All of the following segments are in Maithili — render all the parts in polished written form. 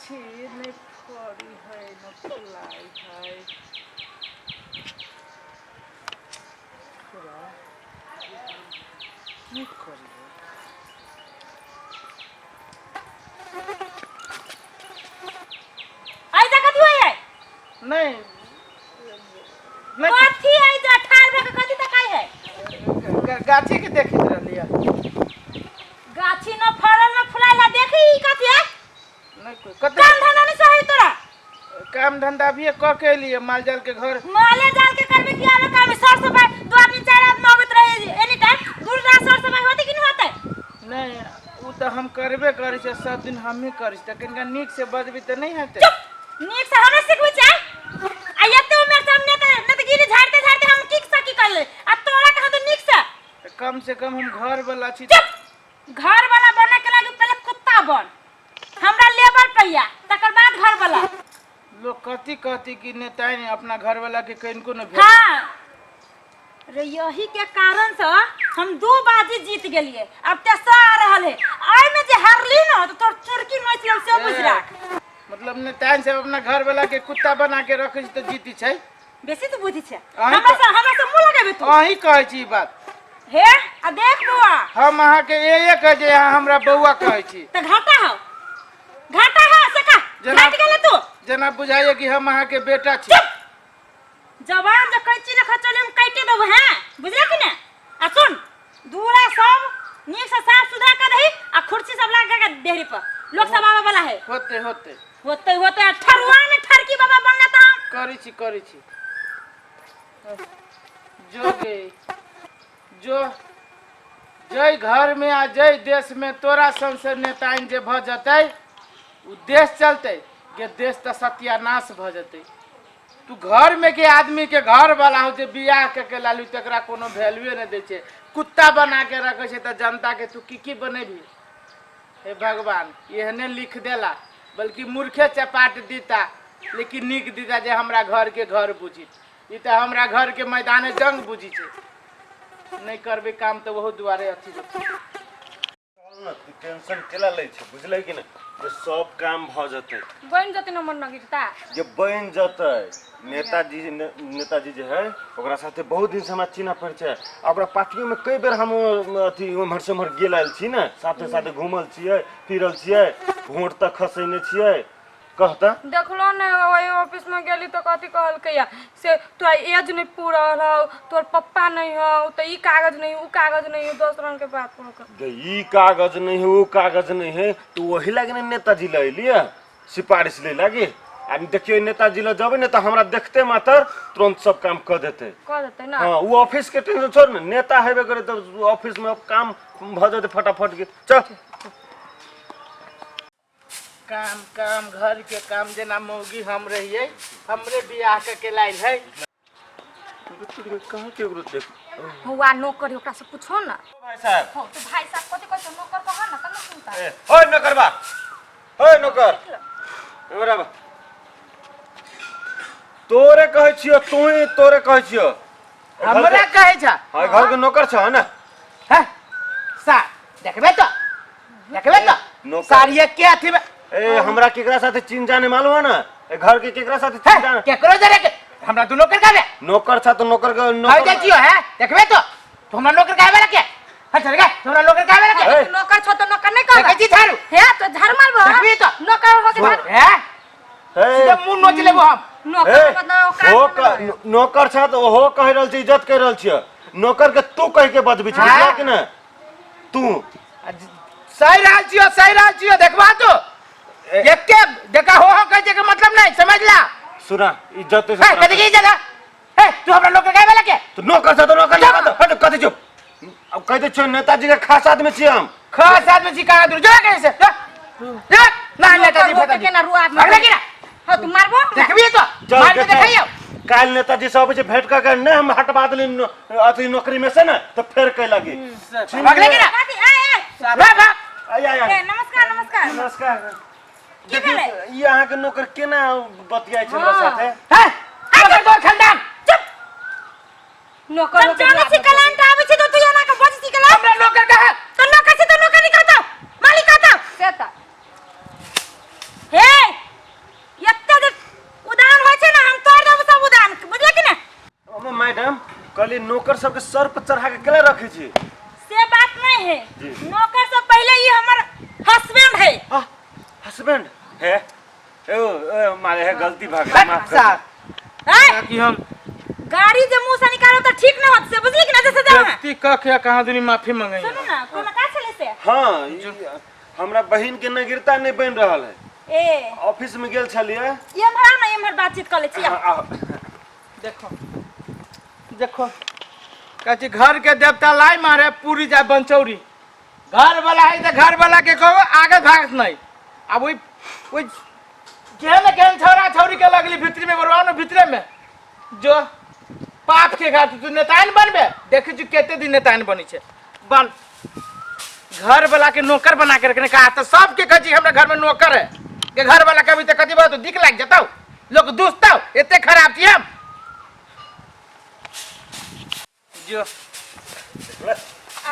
गाछी नहि फड़ी है न फुलाइ है पूरा की करियै। आई जा कथी होय है? नहि नहि। कथी आई जा ठार भऽ के कथी तकाय है? गाछी के देखैत रहलियै। गाछी न फड़ल न फुलायल है, देखी ई कथी है? नहि कोइ कते काम धंधा नहीं सही तोरा? काम धंधा अभिये कऽ के एलियै माल जाल के घर। माले जाल के करबे की आरो काम? सर सफाई दो आदमी चार आदमी आबैत रहे एनी टाइम, दूर रात सर सफाई होते कि नहीं होते? नहि, ओ तऽ हम करबे करै छियै, सब दिन हमही करै छी, तऽ कनिका नीक से बजबी तऽ नहि हेतै? चुप, नीक से हमरा सिखबै छै? आ एते उम्र से हम नेता नेतागिरी झाड़ते झाड़ते हम की से की कर ले आ तोरा कहाँ तो नीक से। तऽ कम से कम हम घर वाला छी। चुप, घर वाला बने के लागी पहले कुत्ता बन हमरा लेबर पहिया, तकर बाद घर वाला। लोग कथी कहती कि नेता ने अपना घर वाला के कनिको न भेल। हाँ रे, यही के कारण से हम दू बाजी जीत गेलिए, अब तेसरा आ रहल है। आइ में जे हारली न तो तोर चुरकी नोच लेब से बुझ राख। मतलब नेता सब अपना घर वाला के कुत्ता बना के रखे छै तऽ जीती छै। बेसी तू बुद्धि छै। अहीं हमरा से हमरा से मुंह लगेबे तू? अहीं कहै छी ई बात। हे आ देख बौआ, हम अहाँके ए कहै छी, अहाँ हमरा बौआ कहै छी। तऽ घाटा हो, घाटा हो से का जेना- घाट गेले तू? जेना बुझाइए कि हम अहाँके बेटा छी। चुप, जवान जे कैची लखा चले हम काटे देबो। हैं, बुझले कि ने? आ सुन, दूरा सब नीक से साफ सुथरा कर दही आ कुर्सी सब लगा के देहरी पर लोग सब आवे वाला है। होते होते। होते होते, आ ठरुआ में ठरकी बाबा बनला त हम करै छी, करै छी। जो गे जो, जै घर में आ जै देश में तोरा संसद नेताइन जे भऽ जतै उ देश चलतै गे, देश तऽ सत्यानाश भऽ जतै। तू घर में के आदमी के घर वाला हो जे बियाह के के लालू तकरा कोनो वैल्यूए नहि दै छै, कुत्ता बना के रखै छै, तऽ जनता के तू की की बनेबही? हे भगवान, एहने लिख देला बल्कि मूर्खे चपाट दीता लेकिन नीक दीता जे हमरा घर के घर बुझी। ई तऽ हमरा घर के मैदाने जंग बुझी छै। नहि करबै काम तऽ ओहो दुआरे अथी जेतै। चल न, तू टेंशन केला लै छै, बुझलै कि नहि जे सब काम भऽ जेतै। बनि जेतै न हमर नगिरता? जे बनि जेतै। नेताजी नेताजी जे है ओकरा साथे बहुत दिन से हमरा चिन्ह परिचय आ ओकरा पार्टियो में कई बेर हम अथी उम्हर से उम्हर गेल आयल छी ने, साथे साथे घूमल छियै फिरल छियै, वोट तक खसेने छियै। कहता देखलो ने, ओहि ऑफिस में गेली तऽ कथी कहलकै या से तोरा एज नहीं पूरल हौ, तोर पप्पा नहीं हौ, तऽ ई कागज नहीं उ कागज नहीं, दस रंग के बात कहलकै। जे ई कागज नहीं है ऊ कागज नहीं है तो वही लागे ने नेताजी ले अयलियै सिफारिश ले लागी। आ देखियो नेताजी लग जबै ने तऽ हमरा देखते मात्र तुरंत सब काम कऽ देतै। कऽ देतै ना? हाँ, वो ऑफिस के टेंशन छोड़ ने, नेता हेबे करे तऽ ऑफिस में काम भऽ जेतै फटाफट के। चल। काम काम घर के काम, जेना मौगी हम रहियै, हमरे बियाह के के लाइल है। कहाँ के ओकरो देख हुआ नौकर है, ओकरा से पूछो ना। भाई साहब। हो तो भाई साहब कथी कहै छै? नौकर कह ना तब ना सुनता। ए, ओए नौकर बा, ओए नौकर, बराबर तोरे कहै छियो, तू ही तोरे कहै छियो। हमरा कहै छ? हाँ, घर के नौकर छ ना। हैं सा देखबे तो, देखबे तो। नौकर। सारिया के अथी में ए, हमरा केकरा साथे चिन्ह जाने मालूम है ना? ए, घर के केकरा साथे चिन्ह जाने? केकरो जरे के हमरा तू नौकर कहबे? नौकर छ तो नौकर के हाय नौकर। देखियो है, देखबे तो, तू हमरा नौकर कहबे रे के? हट चल गे, तू हमरा नौकर कहबे रे के? ए, नौकर छ तो नौकर नहीं कहबे? देखै छी झाड़ू। हे तो झाड़ू मारबो। देखबी तो। नौकर हो के झाड़ू। हैं, ए, सीधे मुंह नोच लेबो हम। नौकर ए, मतलब औकात हो में रहे। नौकर छ तो हो कहि रहल छी, इज्जत कहि रहल छियै। नौकर के तू कहि के बजबै छी, हाँ? बुझला कि ने तू? सही रहल छियो, सही रहल छियो, देखबा तो एके देखा हो हो कहै छै के मतलब नहीं समझला। सुना इज्जत से हे कथी की जगह हे, तू हमरा नौकर कहबे रे के? तो नौकर छ तो नौकर लगा दो। हट, कथी चुप? अब कह दे छियै नेताजी के खास आदमी छियै हम। खास आदमी छी कहाँ दूर जा कैसे जा जा ना नेताजी नौकर हो के फताजी केना रुआब में अगले की ना। हाँ तू मारबो हमरा? देखबी तो। चल, मार के देखा। देखाइयो। काल्हि नेताजी सब अबै छै भेंट कऽ के नहि हम हटवा देली अथी नौकरी में से ने तऽ फेर कै लगी। अगले की ना। कथी? ए ए। भाग भाग। आइ आइ आइ। ए, नमस्कार नमस्कार। नमस्कार। की भेलै? ई अहाँके नौकर केना बतियाइ छै हमरा साथे? हैं नौकर तोर खानदान। चुप। नौकर हम हो के जानै छी रुआब में क्लाइंट आबै छै तऽ तू एना के बजै छी क्लाइंट। हमरा नौकर कहे तो नौकर छै तऽ नौकर नहीं कहतौ, मालिक कहतौ। से तऽ हे। कहलियै नौकर सबके सर पर चढ़ा के केला रखै छी? से बात नहीं है। जी। नौकर से पहले ही हमर हस्बैंड है। आ हस्बैंड है? ए ओ ए, मारे है गलती भऽ गेल, माफ कर सार हैं? कि हम गाड़ी जे मुंह से निकालो तो ठीक ना होत से, बुझली कि ना? जैसे जाओ। व्यक्ति कह के कहाँ दुनी माफी मंगई। सुनू ना, कोनो का छले से? हाँ, ई हमरा बहिन के नगिरता नहीं बनि रहल है। ए ऑफिस में गेल छलियै। एम्हर आउ ना, एम्हर बातचीत कर ले छी। हाँ, आउ। देखो देखो, कहै घर के देवता लाई मारे पूरी जाए बनचौरी। घर वाला है तो घर वाला के कहो आगे भागत नहीं। अब वही वही केहन केहन छौरा छौरी के लगली भीतरी में बरवाओ ना भीतरे में जो पाप के घाट। तू नेताइन बनबे, देखै छी कते दिन नेताइन बनै छै। बन घर वाला के नौकर बना के रखने का तो सबके कहै छी हमरा घर में नौकर है के घर वाला कभी तो कथी बात दिख लाग जतौ, लोग दुसतौ, एते खराब छी हम जो। आ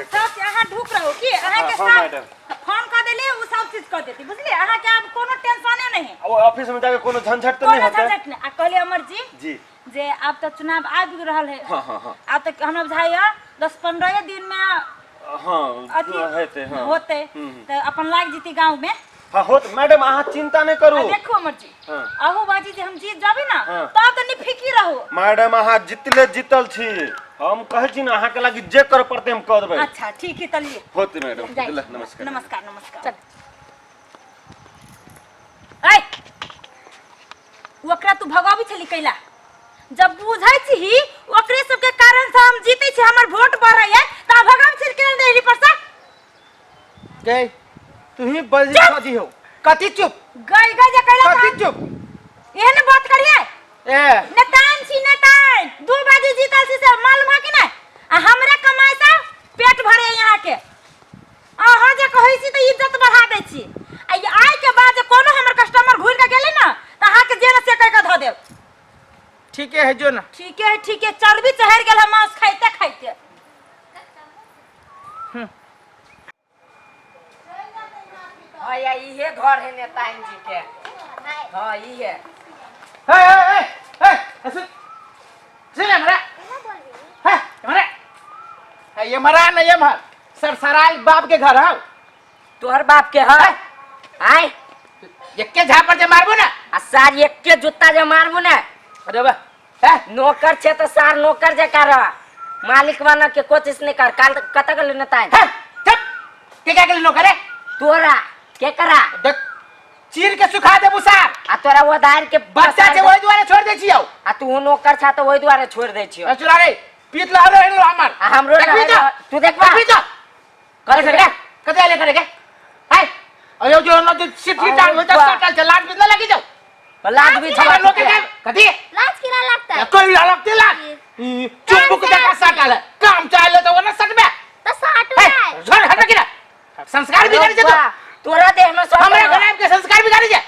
सब अहाँ ढुक रहो की अहाँ के हाँ, सब मैडम। फोन कर देली, उ सब चीज कर देती, बुझलिए? अहाँ के आब कोनो टेंशने नहीं है। आ ओ ऑफिस में जाके कोनो झंझट तऽ नहीं कोनो हेतै? झंझट नहीं। आ कहलिए अमर जी, जी, जे आब तऽ चुनाव आबि रहल है। हाँ हाँ हाँ आब तऽ हमरा बुझाइया 10-15 दिन में अथी हेतै। हाँ, होते तऽ अपन लाग जीती गाँव में। हाँ, होत मैडम, अहाँ चिंता नहीं करू। आ देखू अमर जी, अहू बाजी जे हम जीत जाबे ना, तब तऽ निफिकी रहू। मैडम, अहाँ जितले जीतल छी, हम कहै छी ने, अहाँके लागी जे करऽ पड़तै हम कऽ देबै। अच्छा ठीक है, तलिए होत मैडम। जाइ छी। नमस्कार। नमस्कार नमस्कार। ऐ ओकरा तू भगाबी छली कैला? जब बुझै छी ओकरे सबके कारण से हम जीते छी, हमर वोट बढ़ै है, त भगाबी छली केना देली पर से? गई तू ही बजी सजी हो, कथी चुप? गई गई जे कैला। कथी चुप? एहन बात करिए। ए नेतान छी नेतान, 2 बाजी जीतल छी से मालूम है कि नहीं? आ हमरा कमाई से पेट भरे यहाँ के। अहाँ जे कहै छी तऽ इज्जत बढ़ा दै छी। आ ई आइ के बाद जे कोनो हमर कस्टमर घुरि के गेलै ने तऽ अहाँके जे ने से कहि के धऽ देब। ठीके है, जो ना। ठीके है ठीके, चर्बी चढ़ि गेल है मांस खाइते खाइते। हाँ या इहे घर है नेताइन जी के। हाँ इहे। हे हे हे हे, सुन सुन हमरा, हे हमरा, हे ये मरा न, ये मर सरसराल बाप के घर है। तोहर बाप के है आय? एके झापड़ जे मारबो ना। आ सार एके जूता जे मारबो ने। अरे बा हे। नौकर छे तो सार नौकर जका रह, मालिक बना के कोशिश नहीं कर। काल कत गेल नेताइन? हे चुप, के क्या के नौकर है? तोरा के करा। देख चीर के सुखा देबू सार। आ तोरा उधार के बच्चा छे ओहि दुआरे छोड़ दे छियौ। आ तू नौकर छा तो ओहि दुआरे छोड़ दे छियौ। चुरा रे पीत ला रे हमर। आ हमरो देखबी तो। तू देखबा। देखबी तो। करे करे कते आले करे के हाय अयो जो न जो सिटी टांग होता सटल छै लाज बिजला लगी जाओ। लाज भी हमरा लोग के कथी लाज किला लगता है? कोई लगते लाज चुप बुक जका सटल है काम चाहे तो वो न सटबे तो साटू है। झोर हट के संस्कार बिगाड़ी जे तो तोरा देह में सब हमरे घर आबि के संस्कार बिगाड़ी जे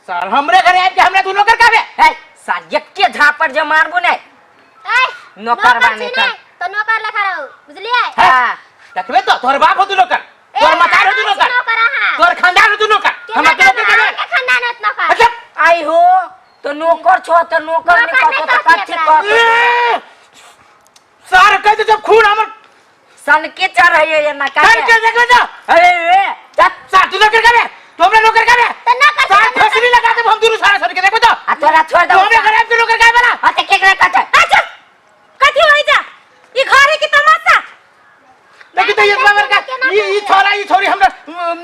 सर, हमरे घर आबि के हमरा तू नौकर कहबे? है सार एके झापड़ जे मारबो ने। ए, नौकर बाने छी ने, तो नौकर लेखा रहो, बुझलिए? हां देखबे तो तोहर बाप हो तू नौकर, तोहर मकार हो तू नौकर, नौकर अहाँ। तोहर खानदान हो तू नौकर, हमरा तू नौकर कहबे? के खानदान होत नौकर? अच्छा आई हो तो नौकर छो तो नौकर नौकर नहीं नहीं कहतो तो कहती कथी एकरा। कहतो? ए, सर कह दे जब खून हमर सनके चढ़ैये ये ना सर काहे के देखबे तो अरे ए चल सर तू नौकर कहबे? तू हमरा नौकर कहबे? तो नौकर सर फसली लगा दे हम दुनू सारा सर के देखबे तो। आ तोरा छोड़ तू दो। हमरे घर आबि के नौकर कहबे ना? आ ते केकरा कहते? अच्छा कथी होई जा ई घर है कि तमाशा? देखी तो ये बाबर का ई छोरा ई छोरी हमरा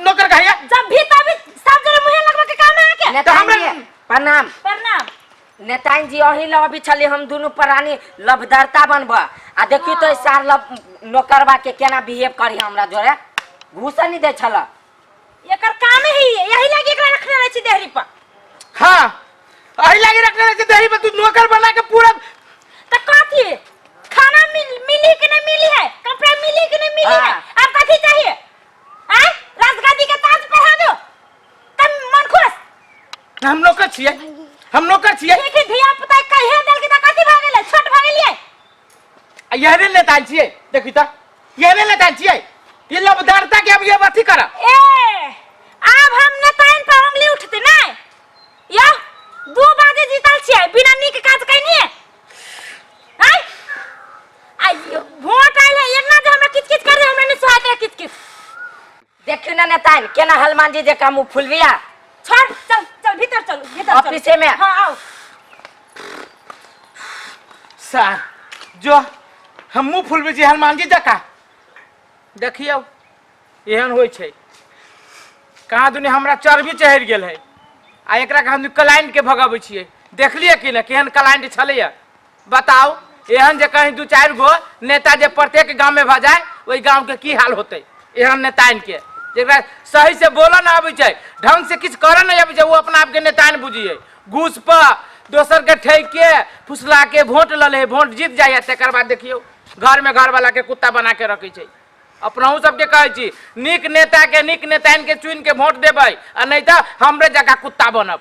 नौकर कहैया। जब भी तभी सब जगह मुहे लगवा के काम है के। नेताजी हमरा- प्रणाम। प्रणाम। नेताजी जी अही लग अभी छली हम दुनू प्राणी लभदरता बनब आ देखियो तो सार लब नौकरबा के केना बिहेव करी हमरा जोरे घूसा नहीं दे छल। एकर काम ही है, यही लागी एकरा रखने रहै छी देहरी पर। हाँ अही लागी रखने रहै छी देहरी पर, तू नौकर बना के पूरा। त कथी खाना मिली कि नहीं मिली है, कपड़ा मिली कि नहीं मिली है? हाँ। अब कथी चाहिए? आय राजगादी के ताज पहना दो तब मन खुश। हम नौकर छियै, हम नौकर छियै। ठीक है धिया पुता कहे देल के त कथी भऽ गेलै, छोट भऽ गेलियै। आ यहरे नेता छियै, देखी त यहरे नेता छियै, ई लबदारता के अब ये अथी कर। ए आब हम नेताइन पर उंगली उठते नहीं यो 2 बाजे जीतल छियै बिना नीक काज कैनिए। आय आ वोट आयल है एना जे हमरा किच किच करे हमरा नहीं सुहाइत रहे किच किच। देखियो ना नेताइन केना हनुमान जी जकाँ मुँह फुलबिया। छोड़, चल चल भीतर चल, भीतर चल। ऑफिसे में। हाँ आओ। सार जो हम मुँह फुलबै छी हनुमान जी जकाँ। देखियौ एहन होइ छै कहाँ दुनिया हमरा चर्बी चढ़ि गेल है आ एकरा कहाँ क्लाइंट के भगाबै छियै। देखलियै कि नहि केहन क्लाइंट छलैया? बताउ एहन जे कहीं दू चारि गो नेता जे प्रत्येक गाँव में भऽ जाय ओहि गाँव के की हाल होतै? एहन नेताइन के जेकरा सही से बोलऽ नहि अबै छै, ढंग से किछु करऽ नहि अबै छै, ओ अपना आपके नेताइन बुझियै। घूस पर दोसर के ठकि के फुसला के वोट लऽ लै है, वोट जीत जाइए, तकर बाद देखियौ घर में घरवाला के कुत्ता बना के रखै छै। अपनहु सबके कहै छी नीक नेता के नीक नेताइन के चुनि के वोट देबै आ नहि तऽ हमरे जकाँ कुत्ता बनब।